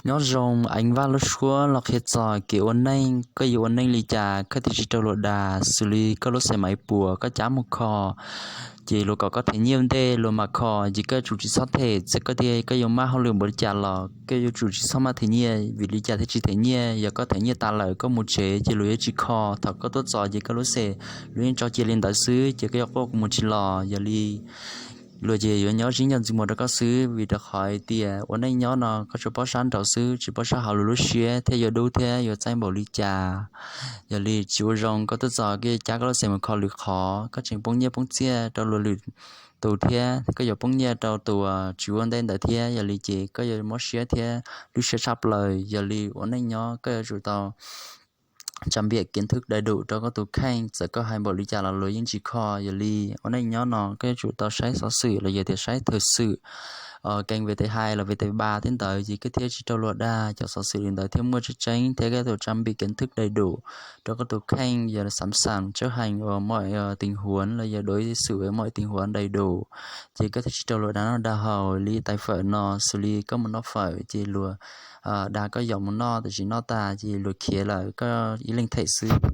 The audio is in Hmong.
Nyob zoo, eev Vaj lub suab los qhia txog kev ua neej, koj yuav ua neej li cas koj thiaj tsis raug luag dag, xws li koj lub xes maiv puas koj cab mus kho, ces luag kom koj them nyiaj ua ntej luag mam kho, ces koj yuav tsum tsis txhob them, txawm koj tias koj yuav maj hauj lwm npaum li cas los koj yuav tsum tsis txhob maj them nyiaj. Vim li cas thiaj tsis them nyiaj? Yog koj them nyiaj tas lawm koj mus tsev ces luag yuav tsis kho, thaum koj tuaj txog ces koj lub xes luag yeej tso cia li ntawd xwb, ces koj yuav quaj mus tsis los. Yog li luag ces yuav nyob zib nyog ntxwg muag rau koj xwb, vim rau qhov hais tias ua neej nyob no koj tsuas paub sab nraud xwb, tsis paub sab hauv luag lub siab thiab yuav dub thiab yuav txaij npaum li cas. Yog li tsis ua zoo, koj tuaj txog koj yuav cab koj lub xes mus kho lwm qhov, koj tseem poob nyiaj poob txiaj rau luag lwm tus thiab, koj yuav poob nyiaj rau tus uas tsis ua ntej ntawd thiab. Yog li ces koj yuav mob siab thiab lwj siab tshaj plaws. Yog li ua neej nyob koj yuav tsum tau trang bị kiến thức đầy đủ rau koj tus kheej, txawm koj hais npaum li cas los luag yeej tsis kho. Yog li ua neej nyob no koj yuav tsum tau saib xov xwm los yog tias saib thời sự, kênh vê tê hai los vê tê ba tej ntawd, ces koj thiaj tsis raug luag dag. Cov xov xwm li ntawd thiaj muaj tseeb tseeb thiab koj yuav tsum trang bị kiến thức đầy đủ rau koj tus kheej, yog sẵn sàng chấp hành mọi tình huống los yog đối xử với mọi tình huống đầy đủ, ces koj thiaj tsis raug luag dag noj dag haus. Li tais fawm no, xws li koj mus noj fawm ces luag dag koj yog mus noj, tiam sis noj tas ces luag khiav lawm, koj ib leeg them xwb.